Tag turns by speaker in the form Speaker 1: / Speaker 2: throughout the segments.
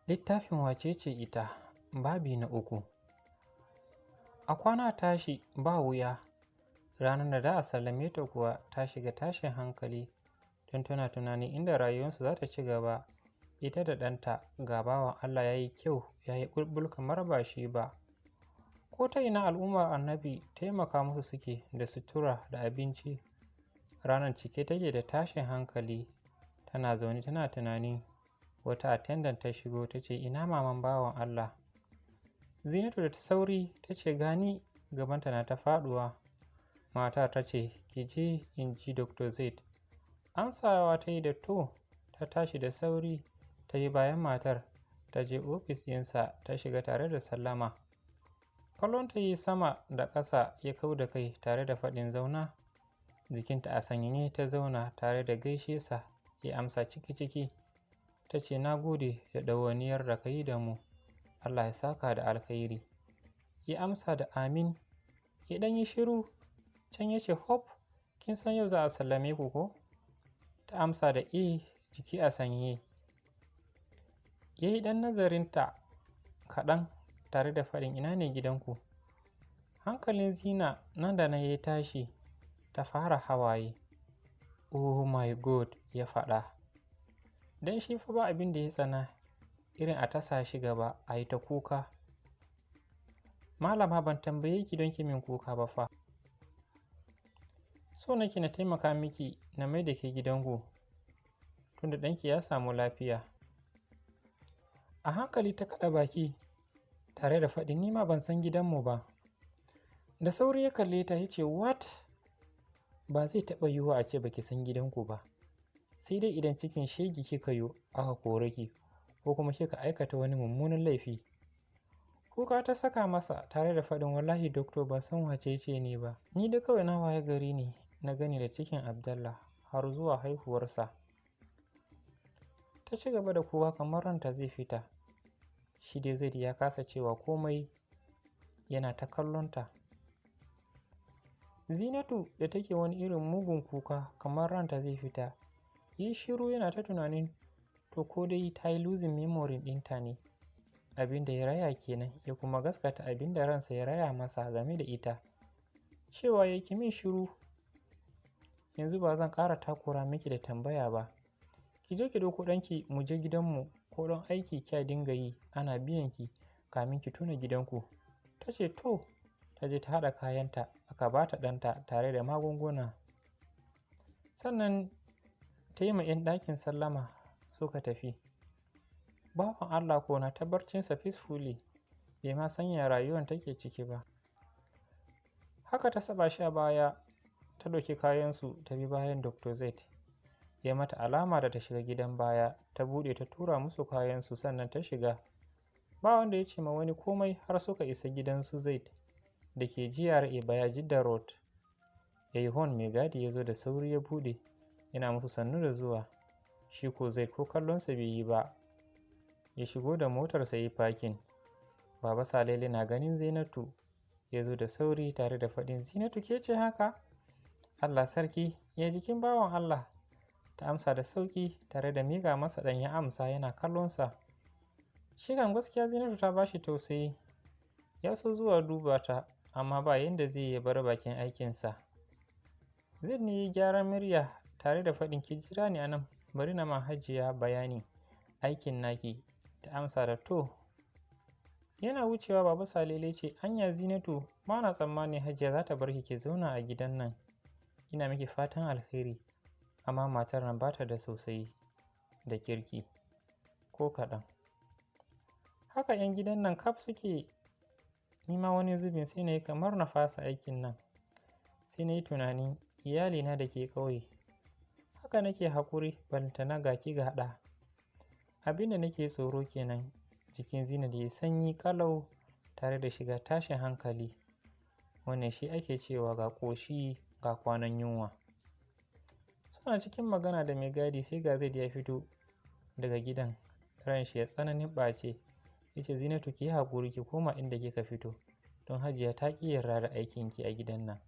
Speaker 1: Littafin Wace ce ita, babi na 3. A kwana tashi ba wuya, ranar da za a sallame ta kuwa ta shiga tashin hankali don tana tunanin inda rayuwarsu za ta ci gaba, ita da ɗanta. Ga bawan Allah ya yi kyau, ya yi ɓulɓul kamar ba shi ba. Ko ta ina al'ummar Annabi taimaka musu suke da sutura da abinci. Ranar cike take da tashin hankali, tana zaune tana tunani. Wata attendant ta shigo ta ce, ina maman bawan Allah? Zinatu da sauri ta ce, gani, gabanta na ta faɗuwa. Matar ta ce, ki je in ji Dr. Zaid. Amsawa ta yi da to, ta tashi da sauri ta yi bayan matar, ta je ofis ɗinsa ta shiga tare da sallama. Kallon ta yi sama da ƙasa ya kau da kai tare da faɗin zauna. Jikinta a sanyaye ta zauna tare da gaishe sa, ya amsa ciki-ciki. Ta ce, na gode da ɗawainiyar da ka yi da mu, Allah ya saka da alkhairi. Ya amsa da amin. Ya ɗan yi shiru, can ya ce, Hope, kin san yau za a sallame ku ko? Ta amsa da eh, jiki a sanyaye. Ya yi ɗan nazarinta kaɗan tare da faɗin, ina ne gidanku? Hankalin Zina nan da nan ya tashi, ta fara hawaye. Oh my God, ya faɗa. Don shi fa ba abin da ya tsana irin a tasa shi gaba a yi ta kuka. Malama, ban tambaye ki don ki min kuka ba fa. So nake na taimaka miki na mai da ke gidanku, tunda ɗanki ya samu lafiya. A hankali ta kaɗa baki tare da faɗin, ni ma ban san gidanmu ba. Da sauri ya kalle ta ya ce, what? Ba zai taɓa yiwuwa a ce baki san gidanku ba. Sai dai idan cikin shege kika yo aka kore ki, ko kuma kika aikata wani mummunan laifi. Kuka ta saka masa tare da faɗin, wallahi doctor, ban san wace ce ne ba. Ni da kawai na waye gari ne na gani da cikin Abdallah har zuwa haihuwarsa. Ta ci gaba da kuka kamar ranta zai fita. Shi dai Zaid ya kasa cewa komai, yana ta kallonta. Zinatu da take wani irin mugun kuka kamar ranta zai fita, yi shiru yana ta tunanin to ko dai ta yi losing memory ɗinta ne. Abin da ya raya kenan, ya kuma gaskata abin da ransa ya raya masa game da ita. Cewa ya ki min shiru, yanzu ba zan ƙara takura miki da tambaya ba. Ki je ki ɗauko ɗanki mu je gidanmu, ko ɗan aiki kya dinga yi ana biyan ki kamin ki tuna gidanku. Ta ce to, ta je ta haɗa kayanta, aka ba ta ɗanta tare da magunguna. Sannan ta yi ma 'yan ɗakin sallama suka tafi. Bawan Allah ko na ta barcinsa peacefully, bai ma san ya rayuwar take ciki ba. Haka ta saba shi a baya, ta ɗauki kayansu ta bi bayan Dr. Zaid. Ya mata alama da ta shiga gidan baya, ta buɗe ta tura musu kayansu sannan ta shiga. Ba wanda ya ce ma wani komai har suka isa gidan su Zaid da ke GRA Bayajidda Road. Ya yi hon, mai gadi ya zo da sauri ya buɗe, yana musu sannu da zuwa. Shi ko Zaid ko kallonsa bai yi ba. Ya shigo da motarsa ya yi parking. Baba Salele na ganin Zainatu ya zo da sauri tare da faɗin, Zinatu, ke ce haka? Allah sarki, ya jikin bawan Allah? Ta amsa da sauƙi tare da miƙa masa ɗan, ya amsa yana kallonsa. Shi kan gaskiya Zinatu ta bashi tausayi. Ya so zuwa duba ta, amma ba yanda zai yi bar bakin aikinsa. Zaid ne ya gyaran murya tare da faɗin, ki jira ni a nan, bari na ma Hajiya bayani aikin naki. Ta amsa da to. Yana wucewa Baba Salele ce, anya Zinatu, ba na tsammani Hajiya za ta bar ki ki zauna a gidan nan. Ina miki fatan alheri, amma matar nan ba ta da sosai da kirki ko kaɗan. Haka 'yan gidan nan kaf suke. Ni ma wani zubin sai na yi kamar na fasa aikin nan. Sai na yi tunanin iyalina da ke ƙauye. Haka nake haƙuri, balantana ga ki ga ɗa. Abin da nake tsoro kenan. Jikin Zina da ya sanyi ƙalau tare da shiga tashin hankali. Wannan shi ake cewa ga ƙoshi ga kwanan yunwa. Suna cikin magana da mai gadi sai ga Zaid ya fito daga gidan, ran shi ya tsananin ɓace. Ya ce, Zinatu, ki yi haƙuri ki koma inda kika fito, don Hajiya ta ƙi yarda da aikinki a gidan nan.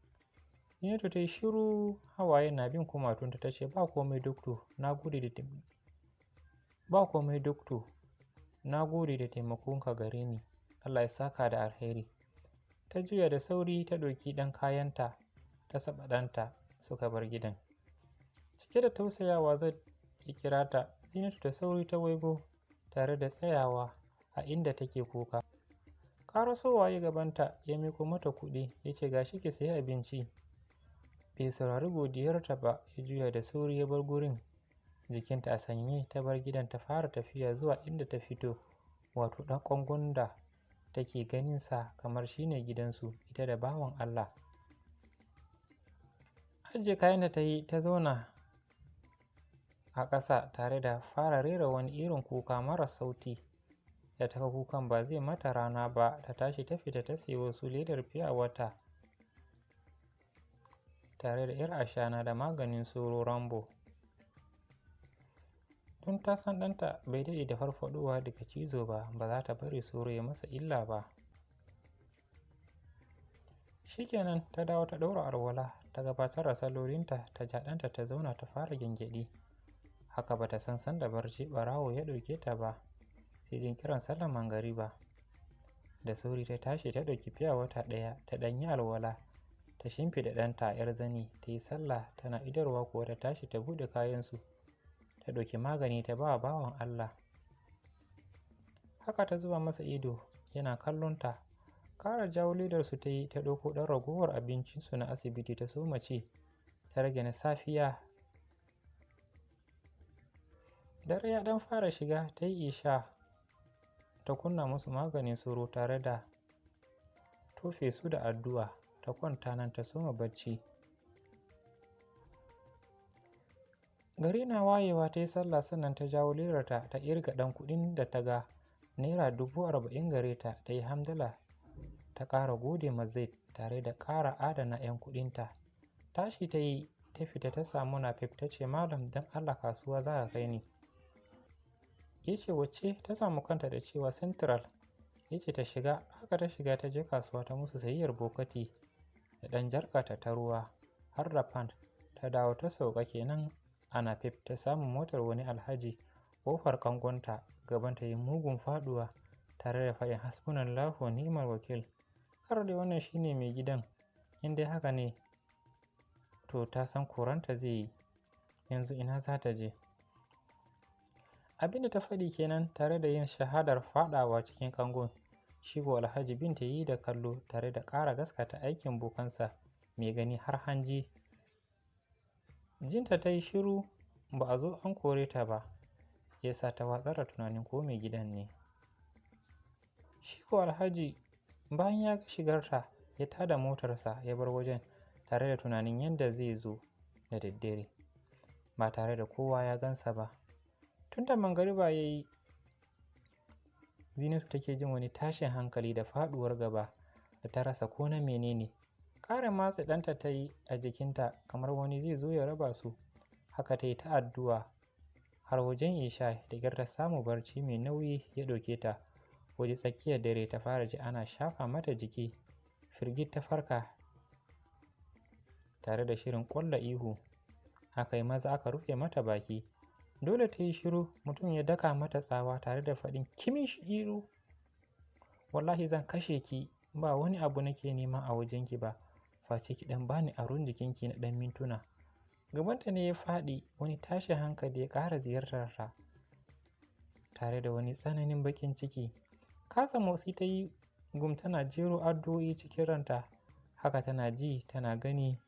Speaker 1: Zinatu ta yi shiru, hawaye na bin kumatunta, ta ce, ba komai doctor, na gode da ba komai doctor. Na gode da taimakonka gare ni. Allah ya saka da alheri. Ta juya da sauri ta ɗauki ɗan kayanta ta saba ɗanta suka bar gidan. Cike da tausayawa Zaid ya kira ta. Zinatu da sauri ta waigo tare da tsayawa a inda take kuka. Ƙarasowa ya gabanta ya miƙo mata kuɗi ya ce gashi ki sayi abinci. Bai saurari godiyarta ba ya juya da sauri ya bar gurin. Jikinta a sanye ta bar gidan ta fara tafiya zuwa inda ta fito, wato ɗan ƙwangon da take ganinsa kamar shine gidansu ita da bawan Allah. Ajiye kayan da ta yi ta zauna a ƙasa tare da fara rera wani irin kuka mara sauti. Da ta ga kukan ba zai mata rana ba ta tashi ta fita ta sayi wasu ledar fiya wata tare da 'yar ashana da maganin sauro Rambo. Tun ta san ɗanta bai daɗe da farfaɗowa daga cizo ba, ba za ta bari sauro ya masa illa ba. Shikenan ta dawo ta ɗaura alwala ta gabatar da sallolinta ta ja ɗanta ta zauna ta fara gyangyaɗi. Haka ba ta san sanda barci ɓarawo ya ɗauke ta ba, sai jin kiran sallar magariba. Da sauri ta tashi ta ɗauki fiya wata ɗaya ta ɗan yi alwala ta shimfiɗa ɗanta a 'yar zani ta yi sallah tana idarwa kuwa ta tashi ta buɗe kayansu. Ta ɗauki magani ta ba bawan Allah. Haka ta zuba masa ido yana kallonta. Ƙara jawo ledarsu ta yi ta ɗauko ɗan ragowar abincinsu na asibiti ta soma ci ta rage na safiya. Dare ya ɗan fara shiga ta yi isha ta kunna musu maganin sauro tare da tofe su da addu'a ta kwanta nan ta soma bacci. Gari na wayewa ta yi sallah sannan ta jawo ledarta ta ƙirga ɗan kuɗin da ta ga naira 40,000 gare ta, ta yi hamdala ta ƙara gode ma Zaid tare da ƙara adana 'yan kuɗinta. Tashi ta yi ta fita ta samu Napep ta ce malam don Allah kasuwa za ka kai ni. Ya ce wacce ta samu kanta da cewa Central. Ya ce ta shiga, haka ta shiga ta je kasuwa ta musu sayayyar bokati da ɗan jarkata ta ruwa har da fan. Ta dawo ta sauka kenan a Napep ta samu motar wani alhaji ƙofar kangonta gabanta yi mugun faɗuwa tare da faɗin hasbunallahu wa ni'mal wakil. Kar dai wannan shine mai gidan, in dai haka ne to ta san koranta zai yi, yanzu ina za ta je. Abin da ta faɗi kenan tare da yin shahadar faɗawa cikin kangon. Shi ko alhaji binta yi da kallo tare da ƙara gaskata aikin bokansa mai gani har hanji. Jinta ta yi shiru ba a zo an kore ta ba, ya sa ta watsar da tunanin ko mai gidan ne. Shi ko alhaji bayan ya ga shigarta ya tada motarsa ya bar wajen tare da tunanin yadda zai zo da daddare ba tare da kowa ya gansa ba. Tun da magariba ya yi, Zinatu take jin wani tashin hankali da faɗuwar gaba da ta rasa ko na menene. Ƙara matse ɗanta ta yi a jikinta kamar wani zai zo ya raba su. Haka ta yi ta addu'a har wajen isha da ƙyar ta samu barci mai nauyi ya ɗauke ta. Waje tsakiyar dare ta fara ji ana shafa mata jiki. Firgit ta farka tare da shirin ƙwalla ihu. Haka yi maza aka rufe mata baki. Dole ta yi shiru, mutum ya daka mata tsawa tare da faɗin kimin shiru. Wallahi zan kashe ki, ba wani abu nake nema a wajenki ba, face ki ɗan bani aron jikinki na ɗan mintuna. Gabanta ne ya faɗi, wani tashin hankali ya ƙara ziyartar ta tare da wani tsananin baƙin ciki. Kasa motsi ta yi gum tana jero addu'o'i cikin ranta. Haka tana ji tana gani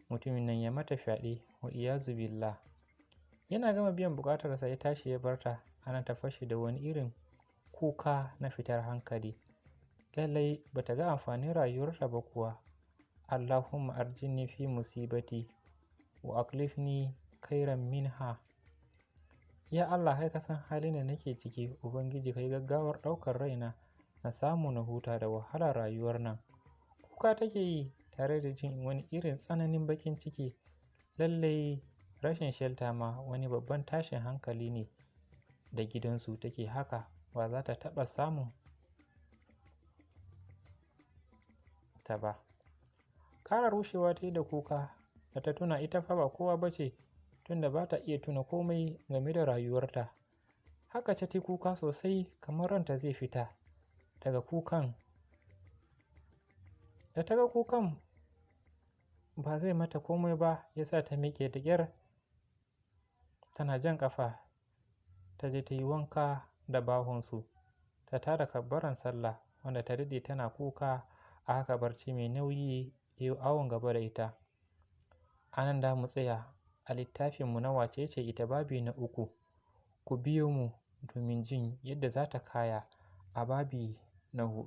Speaker 1: mutumin nan ya mata fyaɗe wa iyazu billah. Yana gama biyan buƙatarsa ya tashi ya bar ta, ana ta fashe da wani irin kuka na fitar hankali. Lallai ba ta ga amfanin rayuwarta ba kuwa. Allahumma arjini fi musibati wa aklifni khairan minha. Ya Allah kai ka san halin da nake ciki, Ubangiji kai gaggawar ɗaukar raina na samu na huta da wahalar rayuwar nan. Kuka take yi tare da jin wani irin tsananin baƙin ciki. Lallai rashin shelter ma wani babban tashin hankali ne da gidansu take haka ba za ta taɓa samun ta ba. Ƙara rushewa ta yi da kuka da ta tuna ita fa ba kowa ba ce tunda ba ta iya tuna komai game da rayuwarta. Haka ce ta kuka sosai kamar ranta zai fita daga kukan. Da ta ga kukan ba zai mata komai ba, ya sa ta miƙe da ƙyar tana jan ƙafa. Ta je ta yi wanka da bahonsu, ta tada kabbaran sallah wanda ta daɗe tana kuka a haka barci mai nauyi ya yi awon gaba da ita. A nan da mu tsaya a littafinmu na Wacece Ita, babi na 3. Ku biyo mu domin jin yadda za ta kaya a babi na 4.